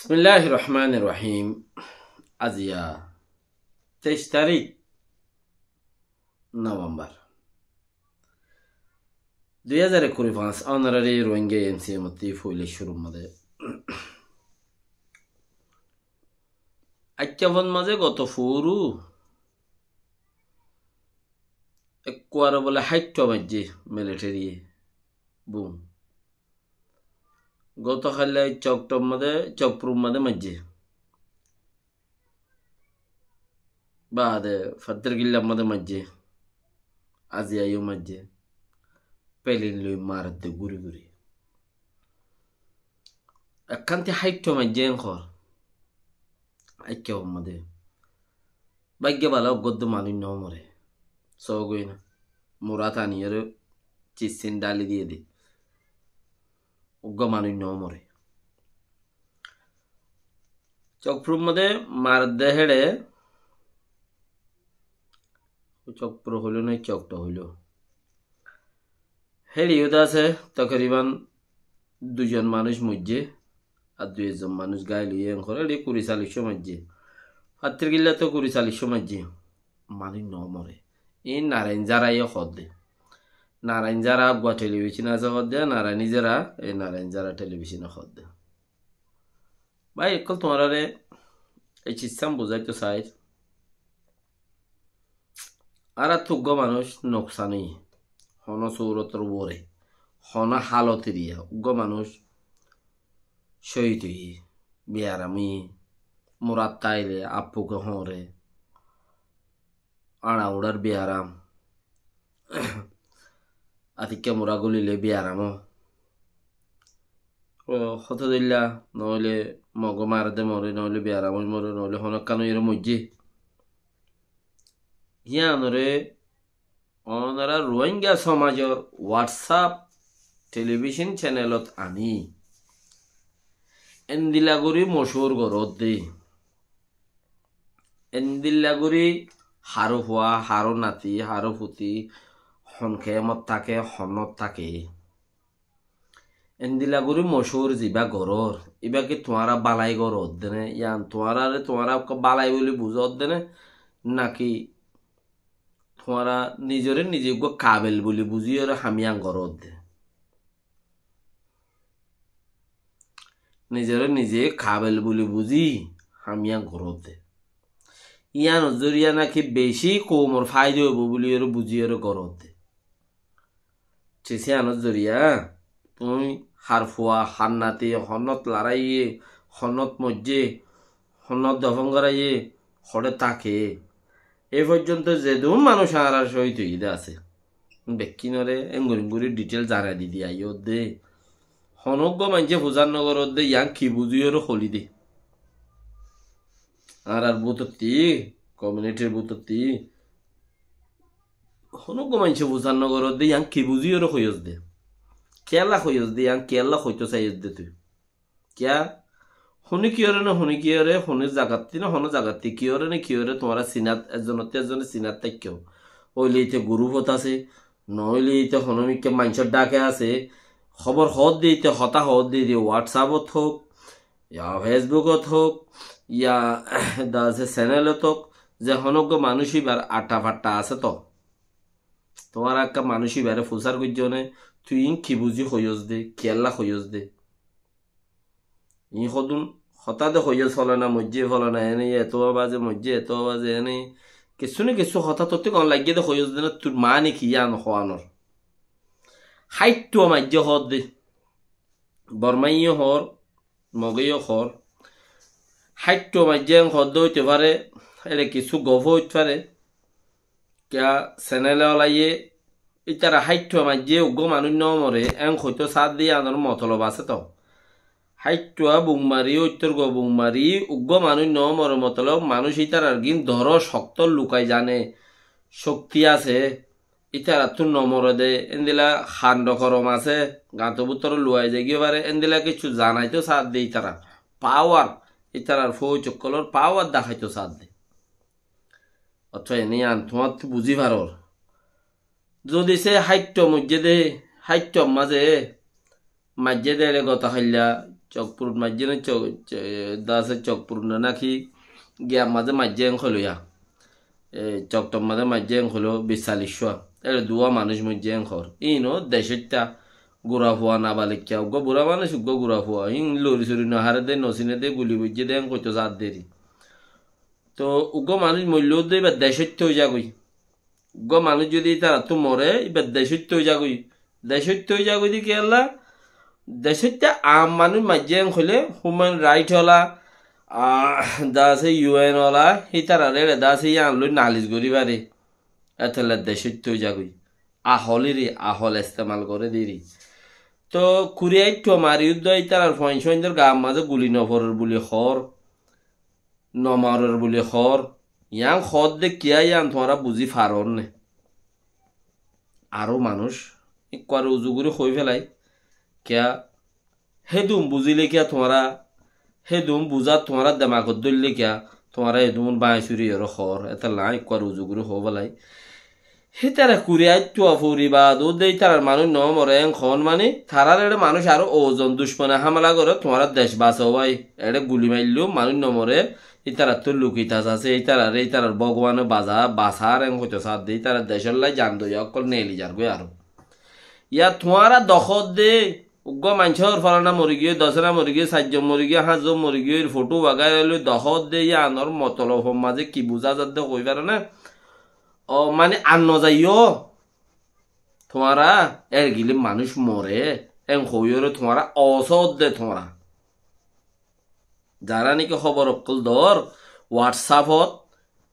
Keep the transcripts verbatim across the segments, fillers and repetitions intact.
Bismilláhir rohmánir rohím. Aziya teic tarík Novembar dui házar ekkuri fañs. Ónorari Rohingya M C M ottí foila cúrur mazé. Aikká fon mazé goto furu ekkuare bóle háitto maijjé militariye bum. Goto hailla Coktor mazé, Cokpurur mazé maijjé. Baade Fattirkillar mazé maijjé. Aziya yó maijjé. Pelin loi maredde gúri gúri. Ekkán te háitto maijjé en hoór. Aikká fon mazé. Báigge bala uggwá dé manúic no more. Sógoi na. Murát aniyóre cissin dháli diyé dé. Uggwá manúic no more. Cokpurur mazé maredde héçe. Cokpur hoiló né, Coktor hoiló. Héçe yó dé asé, tokoriban dui zon manúic moijjé, ar dui zon manúic gáil óiye, en hoór, héçe kuri callic có maijjé. Fattirkillat tó kuri callic có maijjé. Manúic no more. Iín Narain Zara ye hoódde. Narain Zara uggwá telibicon asé hoódde, Narain Zara, ei Narain Zara telibicone hoódde. Bái, ókkol tuáñráre ei cizzán buzáito sair. Añárattú uggwá manúic nuksan óiye, honó surotor uore, honó hálot eriya, uggwá manúic cóhid óiye, biyaram óiye, murát táile, appuke hoóñre, añça uçár biyaram, atikka murá gulile biyaram ó. Ó, hotá dilla, noóile moge maredde more, noóile biyaram ói more, noóile honó ekkán óiyore moijjé. Yíanoré ónora Rohingya somajor WhatsApp telibicon cenelot aní endilla gorí mochúr goródde. Endilla gorí haró fua, haró nati, haró futi, hon kemot táke, honnot táke. Endilla gorí mochúr zibá gorór, íba ki tuáñra bálai goródde né? Yían tuáñrare tuáñra uggwá bálai buli buzódde né? Náki tuáñra nizoré nize uggwá kabel buli buzíyoré ham yían goródde? Nizoré nize kabel buli buzí ham yían goródde. Yíanor zoriya náki beci koumor faida óibo buliyóre buzíyoré goródde. Cis yíanor zoriya tuñí har fua, har nati, honnot laraiye, honnot moijjé, honnot dofon goráiye, hoçé táke. Ei foijjonto zedún manúic añárar cóhid óiye dé asé. Bekkúnore engori engori detail zanai di di aiyódde. Honó uggwá maincé fusár nogoródde, yían ki buzíyoré hoilí dé. Añárar bútottí, komiunitir bútottí, honó uggwá maincé fusár nogoródde, yían ki buzíyoré hoiyós dé. Kiyólla hoiyós dé, yían kiyólla hoitó saiyós dé tui. Kiyá? Hone kiyóre né, hone kiyóre, hone zagattí né, hone zagattí kiyóre né, kiyóre tuáñra sinat, ezzonottí ezzone sinat táikko. Óile íte gurúfot asé, noóile íte honó mikká maincór dháke asé, hóbor hoódde íte, hotá hoódde íte, WhatsApp ot hoók, ya Facebook ot hoók, ya dase channel ot hoók, ze honó uggwá manúic íbar atta fatta asé to. Tuáñra ekká manúic íbare fusár goijjó né, tui iín ki buzí hoiyós dé, kiyólla hoiyós dé. Iín hodún hotá de hoiyós, folana moijjé, folana ene, eto baze moijjé, eto baze ene. Kessú ne kessú hotá tottí gom laiggé de hoiyós de na, tur mani ki yían hoánor. Háittua maijjé hoódde. Bormaiye hoór, Moge yó hoór. Háittua maijjé en hoódde óite fare, ere kessú gof óit fare. Kiyá senele olaye ítara háittua maijjé uggwá manúic no more, en hoitó saádde yíanor motolob asé to. Háittua buk mari, óittor gua buk mari, uggwá manúic no more motolob, manúic ítarar gín dóro, cokto, lukai zane cokti asé, ítarattú no more de, endilla hando horom asé, gañto bútore luwai zaigói fare, endilla kessú zanaitó saádde ítara. Pawar, ítarar fóuj ókkolor pawar daháitó saádde. Otó ene yían tuáñttú buzí faror. Zodi se háittua moijjé de, háittua mazé maijjé de, ere gota háilla Cokfurut maijjé né, co-, co-, dase Cokfurut né náki giyar mazé maijjé en hoiló ya. E, Coktor mazé maijjé en hoiló bic callic cúa. Ére duwá manúic moijjé en hoór. Íno decóitta gura fua nabalikka, uggúa burá manúic, uggúa gura fua. Ín lori sori noháre dé, nosine dé, guli boijjé dé, en hoitó saádde eri. Toh uggúa manúic moillé dé íba decóitta ói zagói. Uggúa manúic zodi ítarattú more, íba decóitta ói zagói. Decóitta ói zagói dé kiyólla? Decóitta aam manúic maijjé en hoilé, human right ola, ah, dase U N ola, ítararé ére dase yían loi nalis gorí fare. Étolla decóitta ói zagói. Ahol eri, ahol estemal goré dé eri. Toh kuri aittúa mari uddúa ítarar fuain suaindor gaar mazé guli noforer buli hoór. Nomorer buli hoór, yián hoódde kiyá yián tuáñra buzí faror né? Aró manúic, ekkuare uzu gorí hoi félai, kiyá hédun buzíle kiyá tuáñra, hédun buzát tuáñra demakot dóille kiyá, tuáñra hédun báñi suri yoró hoór, étalla ekkuare uzu gorí hoi félai. Hítara kuri aittúa fori baade ítarar manúic nomore en hoón mani, tarár eçé manúic aró ozon ducmone hámela goré, tuáñra dec basó bái. Eçé guli mailló manúic nomore, ítarattú luki tas asé, ítararé ítarar Bógwane baza, basár en hoitó saádde, ítarar decólla jan doiya ókkol neeli zargói aró. Yá tuáñra dohódde, uggúa maincór fólana morigiyói, docóna morigiyói, sairzon morigiyói, háñtzon morigiyói, fothú wagaira loi dohódde, yíanor motolofor mazé ki buzá zadde hoi faro né? Ó, mani ar nozaiyó. Tuáñra, ergili manúic more, en hoiyóre tuáñra osódde tuáñra. Zará niki hóbor ókkol dór, WhatsApp-ot,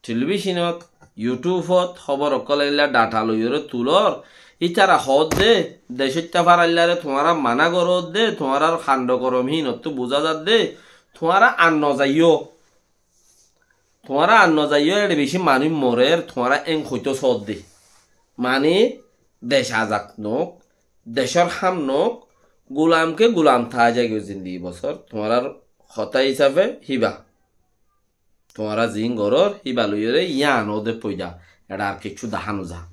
telibíconot, YouTube-ot hóbor ókkol eilla dhata loiyóre tulór, ítara hoódde, decóitta faraillare tuáñra mana goródde, tuáñrar hando gorom híinottú buzá zadde, tuáñra ar nozaiyó. Tuáñra ar nozaiyó, eçé bicí manúic morer, tuáñra en hoitó soódde. Mani, dec azad noók, decór ham noók, gulamke gulam táa zaigói zindigi bosór, tuáñrar hotá hísafe híba. Tuáñra ziín gorór, híba loiyóre yían óde foida, eçé ar kiccú dahá nozá.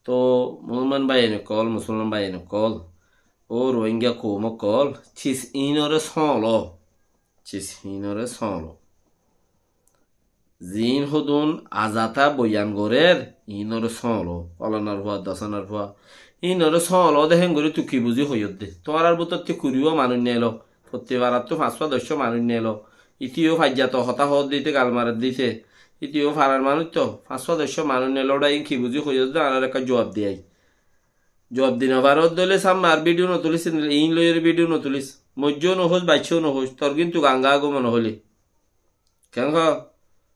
Toh musolman báiyain ókkol, musolman báiyain ókkol, ó Rohingya koum ókkol, cis iínoré sóñlo, cis iínoré sóñlo. Ziín hodún azata boyan gorér, iínoré sóñlo. Folanar fua, dosanar fua, iínoré sóñlo de héngorí tui ki buzí hoiyódde. Tuáñrar bútottí kuriwá manúic neelo, fottí farattú fañsfua doccúa manúic neelo. Íte yó faijjato hotá hoódde, íte gal maredde íte. Íte yó farar manúic toó, fañsfua doccúa manúic neelo, óra iín ki buzí hoiyós dé, añáre ekká juab diyai. Juab di nofaródde óile sámme ar bídiyo notulís, iín loiyóre bídiyo notulís. Moijjó nohoóis, baiccó nohoóis, tor gíntu ganga agó mone hoilé. Keén hoó?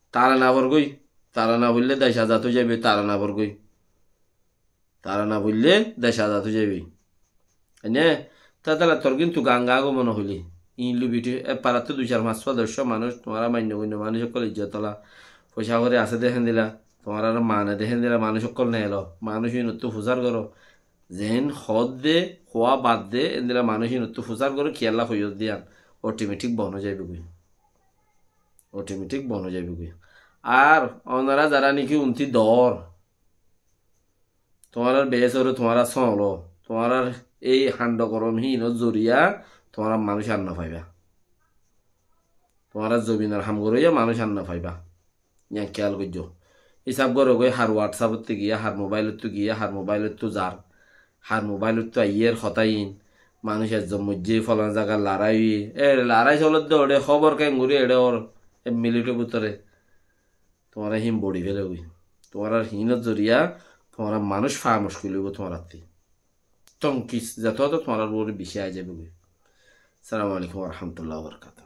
Tara naforgói, tara nafoillé dec azad ói zaibói, tara naforgói. Tara nafoillé dec azad ói zaibói. Ene, tátala tor gíntu ganga agó mone hoilé. Iín lubiti, e farattú dui sair fañsfua doccúa manúic, tuáñra mainno guinno manúic ókkol izzot ola, foicá kori asé de héndila, tuáñrare mane de héndila manúic ókkol neelo, manúic iínottú fusár goró. Zeén hoódde, hoóa bad de, héndila manúic iínottú fusár goró, kiyólla hoiyós de yían, otometik bon ói zaibói goi. Otometik bon ói zaibói goi. Ar onorá zará niki untí dór, tuáñrar beésoré tuáñra sóñlo, tuáñrar éi hando gorom híinor zoriya tuáñra manúic ar nofaibá. Tuáñra zobinor ham goróiya manúic ar nofaibá. Yían kéyal goijjó. Hísab goró goi, har WhatsApp ottú giyé, har mobailottú giyé, har mobailottú zar, har mobailottú aiyér hotá iín. Manúic ezzon moijjé, folana zagar larái óiye. E larái solódde óre, hóbor keéngorí eçé ór ek minitor bútore. Tuáñra híin bori féla goi. Tuáñrar híinor zoriya tuáñra manúic faa muckil óibo tuáñrattí. Tonkis zeto hoto tuáñrar uore bicí ai zaibói goi. Assalamu alaikum wa rahmatullahi wa barakatuhu.